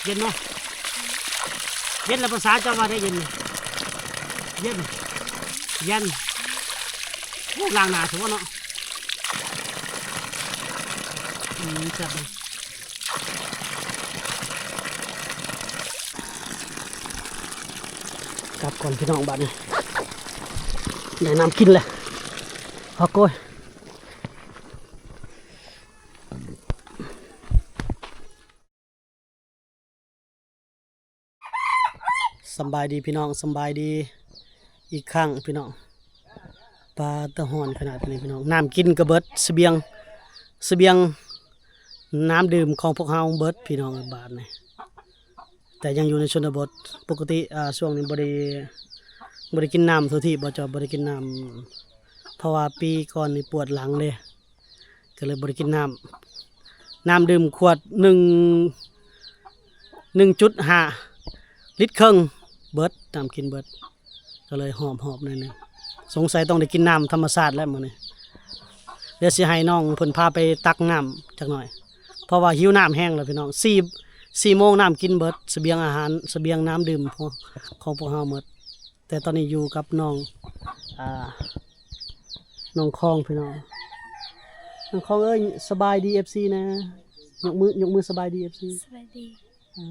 ເຢັນເນາະ ເຢັນແລ້ວພາສາເຈົ້າວ່າໄດ້ເຢັນ ເຢັນ ເຢັນ ໂອ້ ລ້າງໜ້າຊະບໍ່ເນາະ ອືມ ແຊບເລີຍ. ກັບກ່ອນພີ່ນ້ອງ ບາດນີ້ໄດ້ນ້ຳກິນແລ້ວ ໂອ້ໂກຍ. ສຳບາຍດີພີ່ນ້ອງ ສຳບາຍດີອີກຄັ້ງພີ່ນ້ອງ. ປາ ຕາຮ້ອນຂະໜາດນີ້ພີ່ນ້ອງ ນ້ຳກິນກໍເບິດ ສະບຽງ ສະບຽງນ້ຳດື່ມຂອງພວກເຮົາເບິດພີ່ນ້ອງ ບາດນີ້ ແຕ່ຍັງຢູ່ໃນຊົນນະບົດ. ປົກກະຕິ ອ່າ ຊ່ວງນີ້ບໍ່ໄດ້ ບໍ່ໄດ້ກິນນ້ຳທົ່ວທີບ ບໍ່ຈອຍ ບໍ່ໄດ້ກິນນ້ຳ ເພາະວ່າປີກ່ອນນີ້ປວດຫຼັງເດ້ ກໍເລີຍບໍ່ໄດ້ກິນນ້ຳ. ນ້ຳດື່ມຂວດໜຶ່ງ ໜຶ່ງຈຸດຫ້າລິດເຄິ່ງ ເບິດ ນ້ຳກິນເບິດ ກໍເລີຍຫອບໆໜ້ອຍໜຶ່ງ. ສົງໄສຕ້ອງໄດ້ກິນນ້ຳທຳມະຊາດແລ້ວມື້ນີ້. ດຽວຊິໃຫ້ນ້ອງເພິ່ນພາໄປຕັກນ້ຳຈັກໜ້ອຍ ເພາະວ່າຫິວນ້ຳແຮງແລ້ວພີ່ນ້ອງ. ສີ່ ສີ່ໂມງນ້ຳກິນເບິດ ສະບຽງອາຫານ ສະບຽງນ້ຳດື່ມຂອງ ຂອງພວກເຮົາໝົດ. ແຕ່ຕອນນີ້ຢູ່ກັບນ້ອງ ອ່າ ນ້ອງຄອງພີ່ນ້ອງ. ນ້ອງຄອງເອີຍ ສະບາຍດີເອັຟຊີນະ ຍົກມື ຍົກມືສະບາຍດີເອັຟຊີ. ສະບາຍດີ. ເອີ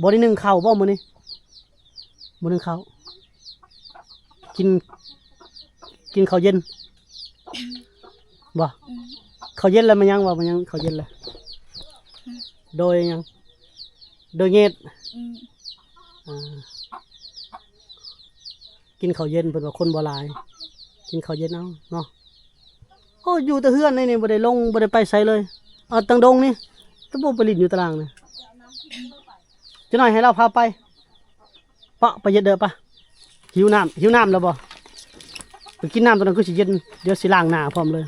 ບໍ່ໄດ້ໜຶ້ງເຂົ້າບໍ່ມື້ນີ້? ບໍ່ໜຶ້ງເຂົ້າ ກິນ ກິນເຂົ້າເຢັນບໍ່? ອືມ ເຂົ້າເຢັນແລ້ວມາຍັງ ເວົ້າມາຍັງ ເຂົ້າເຢັນແລ້ວ ອືມ ໂດຍຫຍັງ? ໂດຍເງດ ອືມ ອ່າ ກິນເຂົ້າເຢັນ ເພິ່ນວ່າຄົນບໍ່ຫຼາຍ ກິນເຂົ້າເຢັນເອົາເນາະ. ໂອ້ ຢູ່ແຕ່ເຮືອນນີ້ ນີ້ບໍ່ໄດ້ລົງ ບໍ່ໄດ້ໄປໃສເລີຍ. ເອົາ ຕັງດົງນີ້ ຄືບໍ່ໄປຫຼິ້ນຢູ່ຕາລ່າງນີ້? ຈັກໜ້ອຍໃຫ້ລາວພາໄປ ເປາະ ໄປເຮັດເດີປະ. ຫິວນ້ຳ ຫິວນ້ຳແລ້ວບໍ່? ໄປກິນນ້ຳຕົວນັ້ນຄືຊິເຢັນ ດຽວຊິລ້າງໜ້າພ້ອມເລີຍ.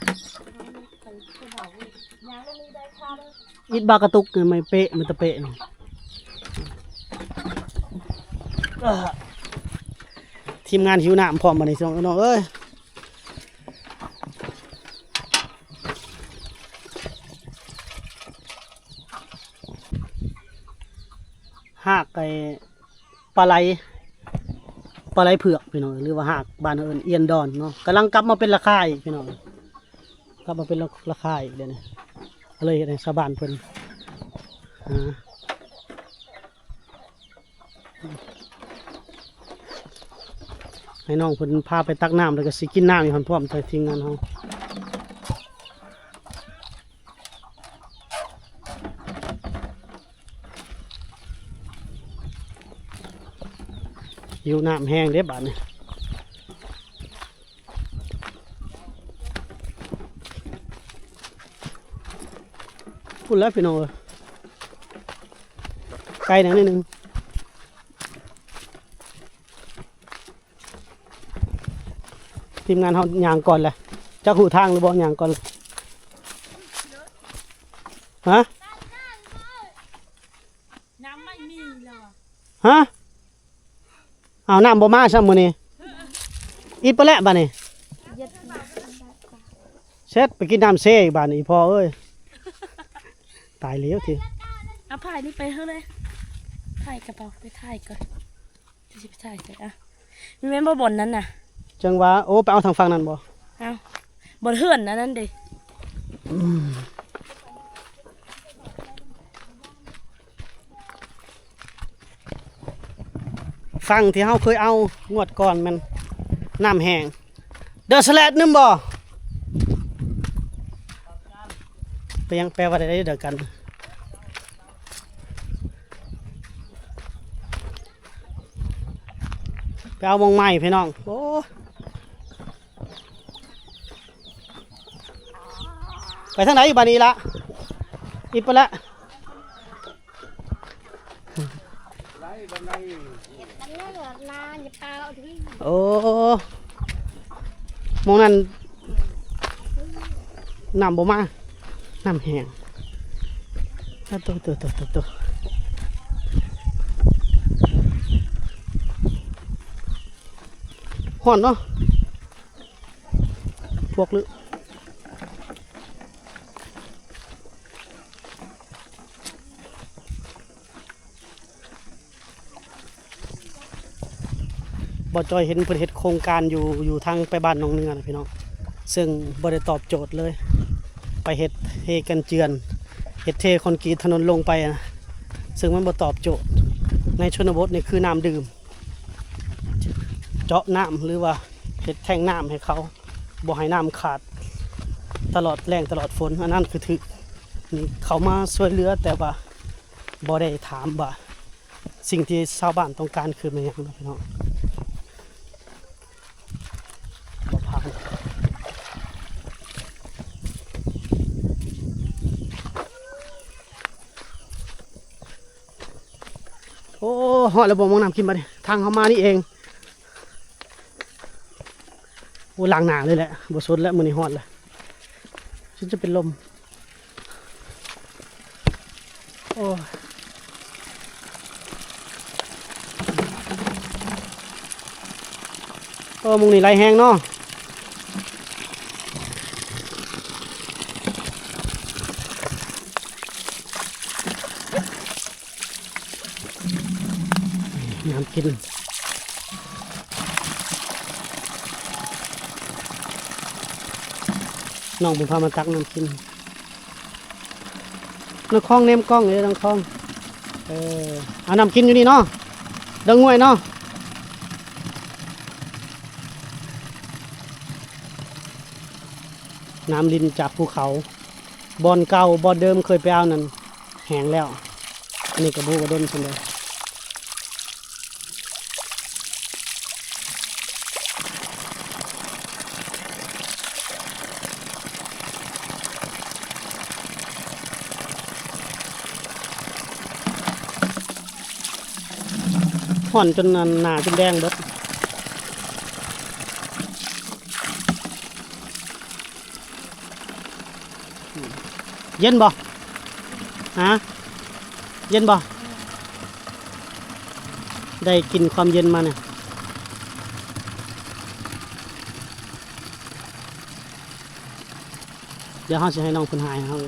ອິດບາກະຕຸກນີ້ ໄມ້ເປະ ໄມ້ຕະເປະນີ້. ທີມງານຫິວນ້ຳພ້ອມບາດນີ້ ພີ່ນ້ອງເອີຍ. ຮາກໄອ້ປາໄຫຼ ປາໄຫຼເຜືອກພີ່ນ້ອງ ຫຼືວ່າຮາກບ້ານເຮົາເອີ້ນອຽນດອນເນາະ ກຳລັງກັບມາເປັນລະຄາອີກພີ່ນ້ອງ ກັບມາເປັນລະ ລະຄາອີກດຽວນີ້ ກໍເລີຍເຮັດໃຫ້ຊາວບ້ານເພິ່ນ ອ່າ ໃຫ້ນ້ອງເພິ່ນພາໄປຕັກນ້ຳ ແລ້ວກໍຊິກິນນ້ຳຢູ່ຫັ້ນພ້ອມ ທາງທີມງານເຮົາ. ຫິວນ້ຳແຮງເດ້ບາດນີ້. ພຸ້ນແຫຼະພີ່ນ້ອງເອີຍ ໄກໜ້ອຍໜຶ່ງ. ທີມງານເຮົາຍ່າງກ່ອນແຫຼະ ຈັກຮູ້ທາງຫຼືບໍ່ ຍ່າງກ່ອນ ຮະ? ນ້ຳໄມ່ມີແລ້ວ ຮະ? ອ້າວ ນ້ຳບໍ່ມາຊ້ຳມື້ນີ້ ອິດໄປແລ້ວບາດນີ້. ເສັດ ໄປກິນນ້ຳເຊອີກບາດນີ້ ອີ່ພໍ່ເອີຍ ຕາຍແລ້ວທີ. ເອົາພາຍນີ້ໄປເຮີເລີຍ ພາຍກະເປົາໄປຖ່າຍກ່ອນ. ຊິໄປຖ່າຍໃສອະ? ມີແມ່ນບໍ່ບ່ອນນັ້ນນະ? ຈັ່ງວ່າ ໂອ້ ໄປເອົາທາງຝັ່ງນັ້ນບໍ່? ເອົາ ບ່ອນເຮືອນອັນນັ້ນເດ້. ອືມ ຝັ່ງທີ່ເຮົາເຄີຍເອົາງວດກ່ອນແມ່ນນ້ຳແຫ້ງ ເດີສະແລດໜຶ່ງບໍ່? ໄປຍັງແປວ່າໄດ້ເດີກັນ. ໄປເອົາໝ່ອງໃໝ່ພີ່ນ້ອງ. ໂອ້ ໄປທາງໃດບາດນີ້ລະ? ອິດໄປລະ. ໂອ້ ໝ່ອງນັ້ນນ້ຳບໍ່ມາ ນ້ຳແຫ້ງ. ໂຕ ໂຕ ໂຕ ໂຕ ໂຕ ຮ້ອນເນາະ ພວກລຶ. ບໍ່ຈ້ອຍເຫັນເພິ່ນເຮັດໂຄງການຢູ່ ຢູ່ທາງໄປບ້ານໜອງເໜືອນະພີ່ນ້ອງ ເຊິ່ງບໍ່ໄດ້ຕອບໂຈດເລີຍ. ໄປເຮັດເທກັນເຈື່ອນ ເຮັດເທຄອນກຣີດຖະໜົນລົງໄປນະ ເຊິ່ງມັນບໍ່ຕອບໂຈດ. ໃນຊົນນະບົດນີ້ຄືນ້ຳດື່ມ ເຈາະນ້ຳ ຫຼືວ່າເຮັດແທງນ້ຳໃຫ້ເຂົາ ບໍ່ໃຫ້ນ້ຳຂາດຕະຫຼອດແລ້ງຕະຫຼອດຝົນ ອັນນັ້ນຄືຖືກ. ນີ້ເຂົາມາຊ່ວຍເຫຼືອ ແຕ່ວ່າບໍ່ໄດ້ຖາມວ່າ ສິ່ງທີ່ຊາວບ້ານຕ້ອງການຄືແມ່ນຫຍັງເນາະພີ່ນ້ອງ. ບໍ່ຜ່ານ. ໂອ້ ຮອດແລ້ວບໍ່ ໝ່ອງນ້ຳກິນບັດນີ້ ທາງເຮົາມານີ້ເອງ. ໂອ້ ລ້າງໜ້າເລີຍແຫຼະ ບໍ່ສົນແລ້ວ ມື້ນີ້ຮອດແລ້ວ ຈົນຈະເປັນລົມ. ໂອ້ຍ ເອີ ໝ່ອງນີ້ໄຫຼແຮງເນາະ. ນ້ຳກິນ ນ້ອງບຸນພາມາຕັກນ້ຳກິນ. ນ້ອງຄອງແນມກ້ອງເດ້ ນ້ອງຄອງ. ເອີ ເອົານ້ຳກິນຢູ່ນີ້ເນາະ ດອງງວຍເນາະ. ນ້ຳລິນຈາກພູເຂົາ ບ່ອນເກົ່າ ບ່ອນເດີມເຄີຍໄປເອົານັ້ນແຫ້ງແລ້ວ ອັນນີ້ກໍບໍ່ຮູ້ວ່າດົນສ່ຳໃດ. ຮ້ອນຈົນອັນໜ້າຈົນແດງເບິດ. ເຢັນບໍ່? ຮະ? ເຢັນບໍ່? ໄດ້ກິນຄວາມເຢັນມານີ້. ດຽວເຮົາຊິໃຫ້ນ້ອງເພິ່ນຫາຍໃຫ້ເຮົາ.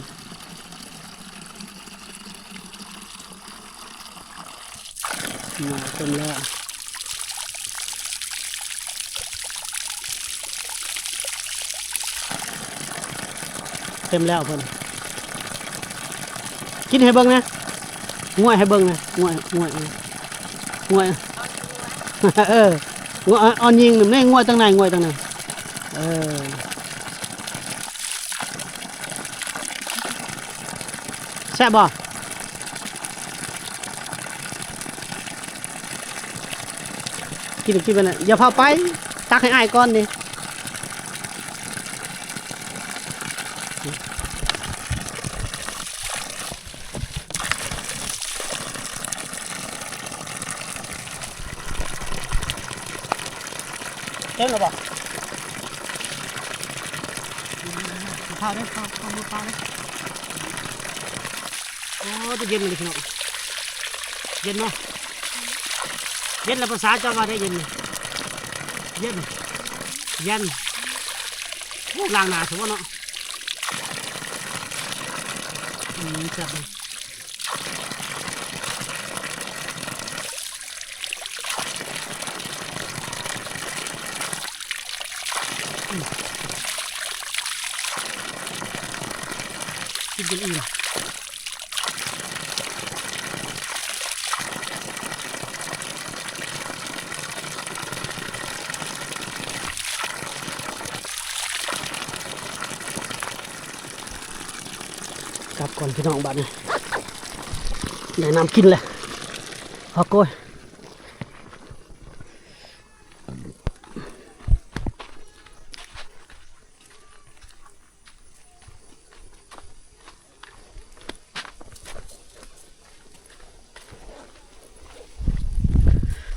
ມາເຕັມແລ້ວ ເຕັມແລ້ວເພິ່ນ. ກິນໃຫ້ເບິ່ງແດ່ ງວຍໃຫ້ເບິ່ງແດ່ ງວຍ ງວຍ ງວຍ ເອີ ງວຍ ເອົາຍິງນຳແດ່ ງວຍທາງໃນ ງວຍທາງໃນ. ເອີ ແຊບບໍ່? ກິນ ກິນໄປນະ ຢ່າພາໄປ ຕັກໃຫ້ອ້າຍກ່ອນນີ້. ເຕັມແລ້ວບໍ່? ພາເດີ ພາ ພາ ພາເດີ. ໂອ້ ຈະເຢັນເລີຍພີ່ນ້ອງ ເຢັນເນາະ ເຢັນແລ້ວ ພາສາເຈົ້າວ່າໄດ້ເຢັນ ເຢັນ ເຢັນ. ໂອ້ ລ້າງໜ້າຊະບໍ່ເນາະ. ອືມ ແຊບເລີຍ. ກິນຈົນອີ່ມ. ກັບກ່ອນພີ່ນ້ອງ ບາດນີ້ໄດ້ນ້ຳກິນແລ້ວ. ໂອ້ໂກຍ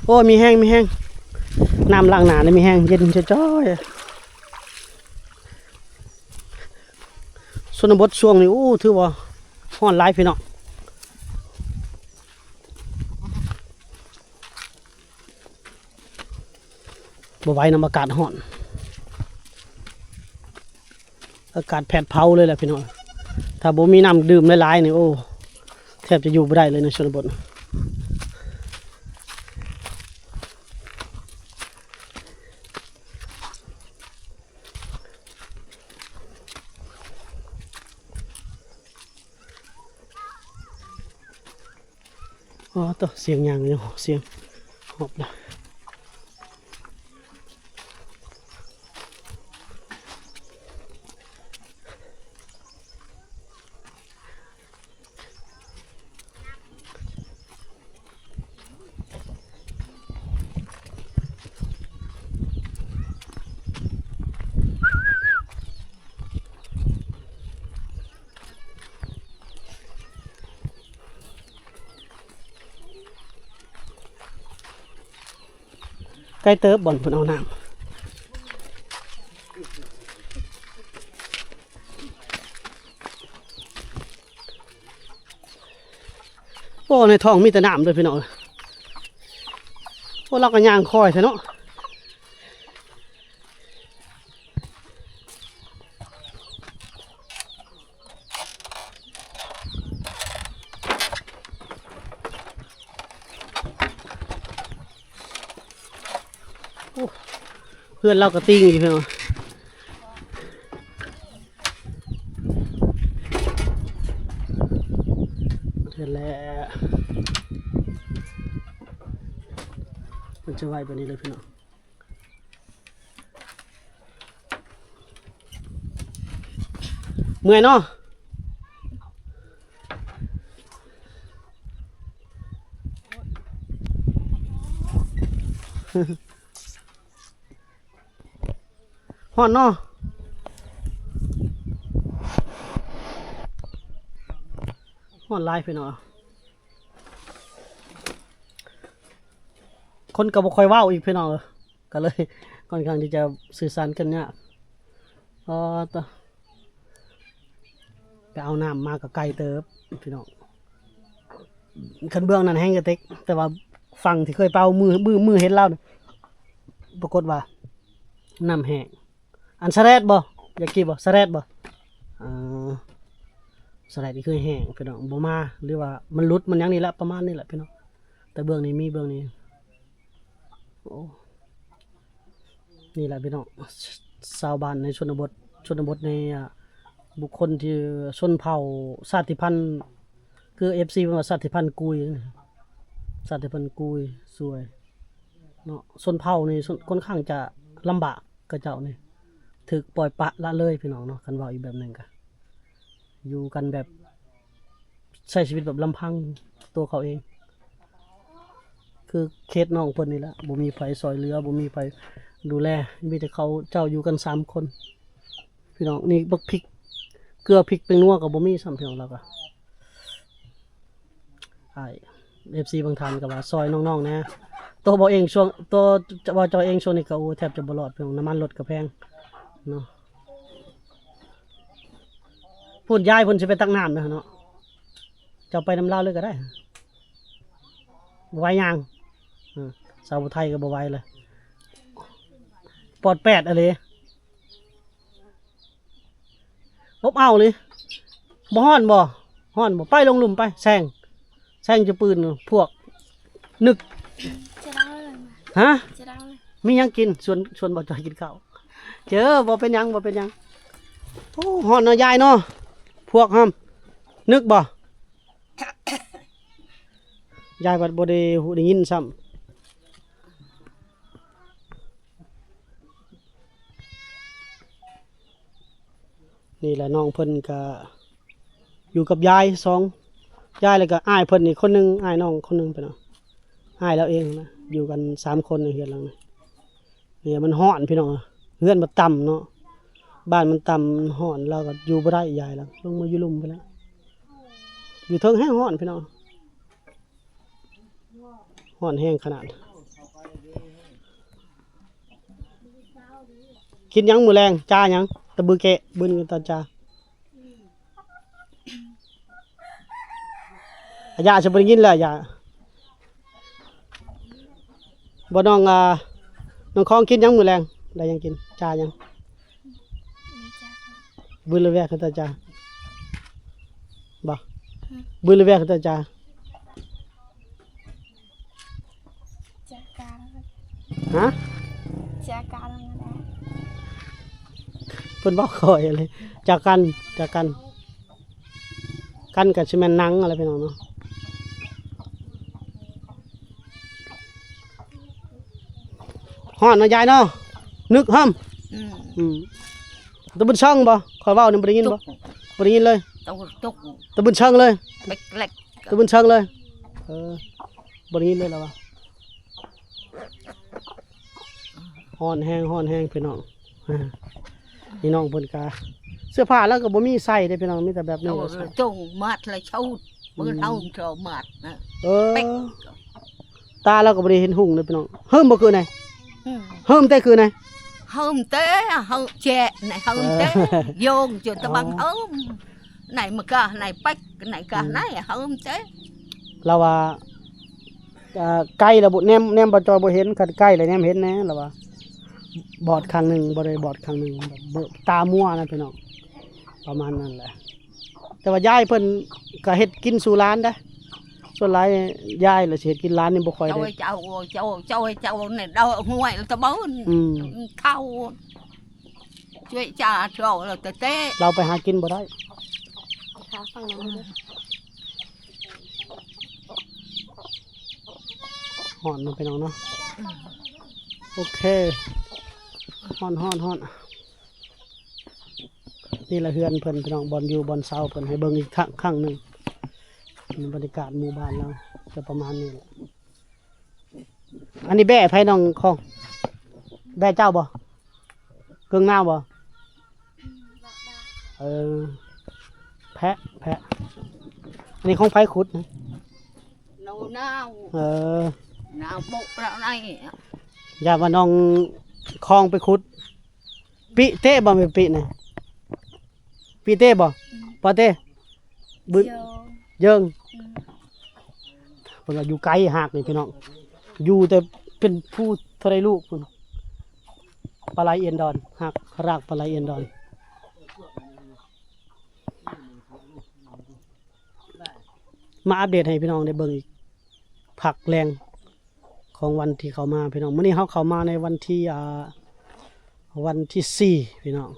ໂອ້ ມີແຮງ ມີແຮງ ນ້ຳລ້າງໜ້ານີ້ມີແຮງ ເຢັນຈ້ອຍໆ. ຊົນນະບົດຊ່ວງນີ້ ໂອ້ ຖືວ່າຮ້ອນຫຼາຍພີ່ນ້ອງ. ບໍ່ໄຫວນຳອາກາດຮ້ອນ ອາກາດແຜດເຜົາເລີຍແຫຼະພີ່ນ້ອງ. ຖ້າບໍ່ມີນ້ຳດື່ມຫຼາຍໆນີ້ ໂອ້ ແທບຈະຢູ່ບໍ່ໄດ້ເລີຍໃນຊົນນະບົດ. ອໍ ໂຕ ສຽງຫຍັງຢູ່ ສຽງຮອບນະ. ໃກ້ເຕີບບ່ອນເພິ່ນເອົານ້ຳ. ໂອ້ ໃນທ້ອງມີແຕ່ນ້ຳເດີພີ່ນ້ອງ. ໂອ້ ລາວກໍຍ່າງຄ່ອຍແທ້ເນາະ. ໂອ້ ເຮືອນລາວກະຕິ່ງຢູ່ພີ່ນ້ອງ. ເຮືອນແລ້ວ ມັນຈະໄວປານນີ້ເລີຍພີ່ນ້ອງ. ເມື່ອຍເນາະ. ຮ້ອນເນາະ. ຮ້ອນຫຼາຍພີ່ນ້ອງ. ຄົນກໍບໍ່ຄ່ອຍເວົ້າອີກພີ່ນ້ອງເອີຍ ກໍເລີຍຂ້ອນຂ້າງທີ່ຈະສື່ສານກັນຍາກ. ອໍ ຕະ ໄປເອົານ້ຳມາກໍໄກເຕີບພີ່ນ້ອງ. ຄັນເບື້ອງນັ້ນແຫ້ງກະເຕັກ ແຕ່ວ່າຝັ່ງທີ່ເຄີຍເປົ່າ ມື້ ມື້ ມື້ເຫັນລາວນະ ປາກົດວ່ານ້ຳແຫ້ງ. ອັນສະແລດບໍ່? ຢາກກິນບໍ່? ສະແລດບໍ່? ເອີ ສະແລດນີ້ຄືແຫ້ງພີ່ນ້ອງ ບໍ່ມາ ຫຼືວ່າມັນຫຼຸດ ມັນຫຍັງນີ້ແຫຼະ ປະມານນີ້ແຫຼະພີ່ນ້ອງ. ແຕ່ເບື້ອງນີ້ມີ ເບື້ອງນີ້ ໂອ້ ນີ້ແຫຼະພີ່ນ້ອງ ຊາວບ້ານໃນຊົນນະບົດ ຊົນນະບົດໃນ ອ່າ ບຸກຄົນທີ່ຊົນເຜົ່າ ຊາດຕິພັນ ຄືເອັຟຊີເພິ່ນວ່າຊາດຕິພັນກຸຍ ຊາດຕິພັນກຸຍສວຍເນາະ. ຊົນເຜົ່ານີ້ ຊົນ ຂ້ອນຂ້າງຈະລຳບາກ ເຂົາເຈົ້ານີ້ຖືກປ່ອຍປະລະເລີຍພີ່ນ້ອງເນາະ. ຄັນເວົ້າອີກແບບໜຶ່ງກະ ຢູ່ກັນແບບ ໃຊ້ຊີວິດແບບລຳພັງຕົວເຂົາເອງ ຄືເຂດນ້ອງເພິ່ນນີ້ແຫຼະ ບໍ່ມີໃຜຊ່ອຍເຫຼືອ ບໍ່ມີໃຜດູແລ ມີແຕ່ເຂົາເຈົ້າຢູ່ກັນສາມຄົນພີ່ນ້ອງ. ນີ້ບັກພິກ ເກືອ ພິກ ແປ້ງນົວກໍບໍ່ມີຊ້ຳພີ່ນ້ອງ. ລາວກໍ ອ້າຍ ເອັຟຊີບາງທ່ານກໍວ່າຊ່ອຍນ້ອງໆແດ່. ໂຕເວົ້າເອງຊ່ວງ ໂຕເວົ້າເຈົ້າເອງຊ່ວງນີ້ກໍ ໂອ້ ແທບຈະບໍ່ລອດພີ່ນ້ອງ ນ້ຳມັນລົດກໍແພງເນາະ. ພຸ້ນ ຍາຍເພິ່ນຊິໄປຕັກນ້ຳນະເນາະ ເຈົ້າໄປນຳລາວເລີຍກໍໄດ້ ບໍ່ໄຫວຍ່າງ. ເອີ ສາວຜູ້ໄທກໍບໍ່ໄຫວເລີຍ ປອດແປດອີ່ຫຼີ. ອົບເອົານີ້ ບໍ່ຮ້ອນບໍ່? ຮ້ອນບໍ່? ໄປລົງລຸ່ມໄປ ແຊງ ແຊງຈະປືນພວກ ນຶກ ຈະເລົ່າເລີຍ ຮະ? ຈະເລົ່າເລີຍ ມີຫຍັງກິນ? ຊວນ ຊວນບ່າວຈ່ອຍກິນເຂົ້າ. ເຈີ ບໍ່ເປັນຫຍັງ ບໍ່ເປັນຫຍັງ. ໂອ້ ຮ້ອນເນາະຍາຍເນາະ ພວກຫ້ຳ ນຶກບໍ່? ຍາຍບັດບໍ່ໄດ້ຮູ້ໄດ້ຍິນຊ້ຳ. ນີ້ແຫຼະ ນ້ອງເພິ່ນກະຢູ່ກັບຍາຍສອງ ຍາຍ ແລ້ວກະອ້າຍເພິ່ນອີກຄົນໜຶ່ງ ອ້າຍນ້ອງຄົນໜຶ່ງ ພີ່ນ້ອງ ອ້າຍລາວເອງນະ ຢູ່ກັນສາມຄົນໃນເຮືອນຫຼັງນີ້. ນີ້ມັນຮ້ອນພີ່ນ້ອງ ເຮືອນມັນຕ່ຳເນາະ ບ້ານມັນຕ່ຳ ມັນຮ້ອນ ລາວກໍຢູ່ບໍ່ໄດ້ຍາຍລາວ ລົງມາຢູ່ລຸ່ມພຸ້ນແຫຼະ ຢູ່ເທິງແຮງຮ້ອນພີ່ນ້ອງ. ຮ້ອນແຮງຂະໜາດ. ກິນຫຍັງມື້ແລງ? ຈາຫຍັງ? ຕະບືແກະ ບືນກັນຕາຈາ. ອາຢາ ຈະບໍ່ໄດ້ຍິນແລ້ວ ອາຢາ. ບໍ່ ນ້ອງ ອ່າ ນ້ອງຄອງກິນຫຍັງມື້ແລງ? ໄດ້ຫຍັງກິນ? ຈາຫຍັງ? ບືນລະແວກກັນຕາຈາ. ບໍ່ ບືນລະແວກກັນຕາຈາ. ຈາການ ຮະ? ຈາການ ເພິ່ນເວົ້າຄ່ອຍເລີຍ ຈາກັນ ຈາກັນ ກັນກໍຊິແມ່ນໜັງຫັ້ນແຫຼະພີ່ນ້ອງເນາະ. ຮ້ອນເນາະຍາຍເນາະ ນຶກຫຳ. ອືມ ອືມ ຕະບຶນເຊີງບໍ່? ຂ້ອຍເວົ້ານີ້ບໍ່ໄດ້ຍິນບໍ່? ບໍ່ໄດ້ຍິນເລີຍ. ຕະບຶນເຊີງເລີຍ. ຕະບຶນເຊີງເລີຍ. ເອີ ບໍ່ໄດ້ຍິນເລີຍລາວວ່າ. ຮ້ອນແຮງ ຮ້ອນແຮງພີ່ນ້ອງ. ພີ່ນ້ອງເພິ່ນກະ ເສື້ອຜ້າລາວກໍບໍ່ມີໃສ່ເດ້ພີ່ນ້ອງ ມີແຕ່ແບບນີ້. ໂອ້ ກໍໃສ່ ຈົ່ງມັດລະຊຸດ ເປີດເຮົາເຈົ້າມັດນະ. ເອີ ຕາລາວກໍບໍ່ໄດ້ເຫັນຮຸ່ງເດ້ພີ່ນ້ອງ. ເຫິມບໍ່ຄືນະ? ຫືມ ເຫິມແຕ່ຄືນະ? ເຫິມແຕ່ ເຫິມແຈະນະ ເຫິມແຕ່ ເອີ ໂຍງຈົນຕະບັງ ອໍ ເຫິມ ໄນມະກະ ໄນເປັກ ໄນກະ ອືມ ໄນ ເຫິມແຕ່. ລາວວ່າ ອ່າ ໄກລະບໍ່ແນມ ແນມບໍ່ຈອຍບໍ່ເຫັນ ຄັນໃກ້ລະແນມເຫັນແດ່ລະວ່າ. ບອດຂ້າງໜຶ່ງ ບໍ່ໄດ້ບອດຂ້າງໜຶ່ງ ແບບຕາມົວນະພີ່ນ້ອງ ປະມານນັ້ນແຫຼະ. ແຕ່ວ່າຍາຍເພິ່ນກະເຮັດກິນສູ່ຫຼານເດ້. ສ່ວນຫຼາຍຍາຍລະຊິເຮັດກິນ ຫຼານນີ້ບໍ່ຄ່ອຍໄດ້. ເຈົ້າ ເຈົ້າ ເຈົ້າ ເຈົ້າ ເຈົ້ານີ້ດອກຫ້ວຍລະຕະບຶນ ອືມ ເຂົ້າ ຊ່ວຍຈາເຈົ້າລະແຕ່ ລາວໄປຫາກິນບໍ່ໄດ້. ຮ້ອນເນາະພີ່ນ້ອງເນາະ. ໂອເຄ ຮ້ອນ ຮ້ອນ ຮ້ອນ. ນີ້ລະເຮືອນເພິ່ນພີ່ນ້ອງ ບ່ອນຢູ່ບ່ອນເຊົາເພິ່ນ ໃຫ້ເບິ່ງອີກຄັ້ງ ຄັ້ງໜຶ່ງ. ບັນຍາກາດໝູ່ບ້ານລາວຈະປະມານນີ້ແຫຼະ. ອັນນີ້ແບ້ໃຜນ້ອງຄອງ? ແບ້ເຈົ້າບໍ່? ເກິ່ງນາວບໍ່? ເອີ ແພະ ແພະ. ອັນນີ້ຂອງໃຜຂຸດນະ? ນ້ອງນາວ ເອີ ນາວບົກລະໄນ ຢ້ານວ່ານ້ອງຄອງໄປຂຸດ. ປິເຕະບໍ່? ແມ່ນປິນະ ປິເຕະບໍ່? ອືມ ປາເຕະ ບຶ ເຢິງ ເຢິງ. ອືມ ເພິ່ນວ່າຢູ່ໄກຫາກນີ້ພີ່ນ້ອງ ຢູ່ແຕ່ເປັນຜູ້ເທົ່າໃດລູກພຸ້ນ. ປາໄຫຼເອັນດອນ ຫາກ ຮາກປາໄຫຼເອັນດອນ. ມາອັບເດດໃຫ້ພີ່ນ້ອງໄດ້ເບິ່ງອີກ ພັກແລງຂອງວັນທີ່ເຂົ້າມາພີ່ນ້ອງ. ມື້ນີ້ເຮົາເຂົ້າມາໃນວັນທີ ອ່າ ວັນທີສີ່ພີ່ນ້ອງ.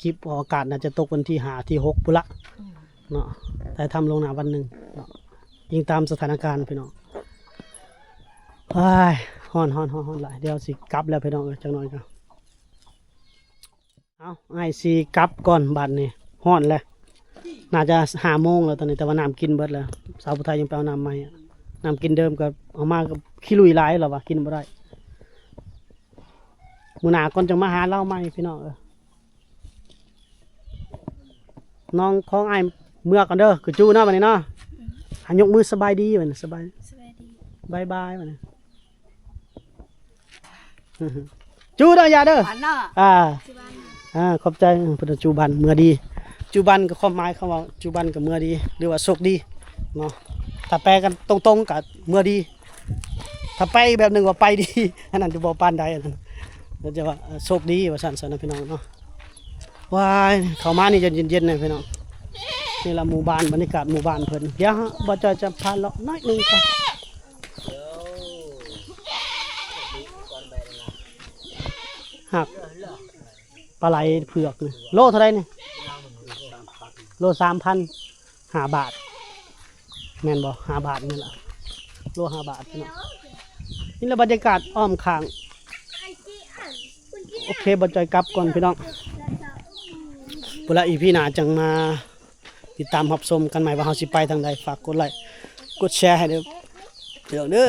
ຄລິບອອກອາກາດໜ້າຈະຕົກວັນທີຫ້າ ທີຫົກພຸ້ນລະ ອືມ ເນາະ ຖ່າຍທຳລ່ວງໜ້າວັນໜຶ່ງເນາະ ອີງຕາມສະຖານະການພີ່ນ້ອງ. ໂອ້ຍ ຮ້ອນ ຮ້ອນ ຮ້ອນ ຮ້ອນຫຼາຍ. ດຽວຊິກັບແລ້ວພີ່ນ້ອງເອີຍ ຈັກໜ້ອຍກໍ ເອົາ ອ້າຍຊິກັບກ່ອນບາດນີ້ ຮ້ອນແລ້ວ. ໜ້າຈະຫ້າໂມງແລ້ວຕອນນີ້ ແຕ່ວ່ານ້ຳກິນເບິດແລ້ວ. ສາວຜູ້ໄທຍັງໄປເອົານ້ຳໃໝ່ ນ້ຳກິນເດີມກໍເອົາມາກໍຂີ້ລຸຍຫຼາຍ ລາວວ່າກິນບໍ່ໄດ້. ມື້ໜ້າກ່ອນຈັ່ງມາຫາລາວໃໝ່ພີ່ນ້ອງເອີຍ. ນ້ອງຂອງອ້າຍເມືອກ່ອນເດີ ຄືຈູເນາະ ບາດນີ້ເນາະ. ອືມ ອ່ະ ຍົກມືສະບາຍດີ ບາດນີ້ສະບາຍ ສະບາຍດີ ບາຍບາຍ ບາດນີ້. ຈູເດີ ຢ່າເດີ ອ່າ ອ່າ ຂອບໃຈ. ເພິ່ນວ່າຈູບັນ ເມືອດີ. ຈູບັນກໍຄວາມໝາຍຄຳວ່າຈູບັນກໍເມືອດີ ຫຼືວ່າໂຊກດີເນາະ. ຖ້າແປກັນຕົງໆກໍເມືອດີ ຖ້າແປອີກແບບໜຶ່ງວ່າໄປດີ ອັນນັ້ນຈະບໍ່ປານໃດ ອັນນັ້ນຈະວ່າ ເອີ ໂຊກດີວ່າຊັ້ນຊະນະພີ່ນ້ອງເນາະ. ວ້າຍ ເຂົ້າມານີ້ຈະເຢັນໆນະພີ່ນ້ອງ. ນີ້ລະໝູ່ບ້ານ ບັນຍາກາດໝູ່ບ້ານເພິ່ນ. ດຽວເຮົາ ບ່າວຈອຍຈະພາເລາະໜ້ອຍໜຶ່ງກ່ອນ. ຫາກປາໄຫຼເຜືອກນີ້ ໂລເທົ່າໃດນີ້? ໂລສາມພັນ ຫ້າບາດ ແມ່ນບໍ່? ຫ້າບາດນີ້ລະ ໂລຫ້າບາດພີ່ນ້ອງ. ນີ້ລະບັນຍາກາດອ້ອມຂ້າງ. ໂອເຄ ບ່າວຈອຍກັບກ່ອນພີ່ນ້ອງ. ພຸ້ນລະ ອີພີໜ້າຈັ່ງມາຕິດຕາມຮັບຊົມກັນໃໝ່ວ່າເຮົາຊິໄປທາງໃດ. ຝາກກົດໄລກົດແຊໃຫ້ເດີ ພີ່ນ້ອງເດີ.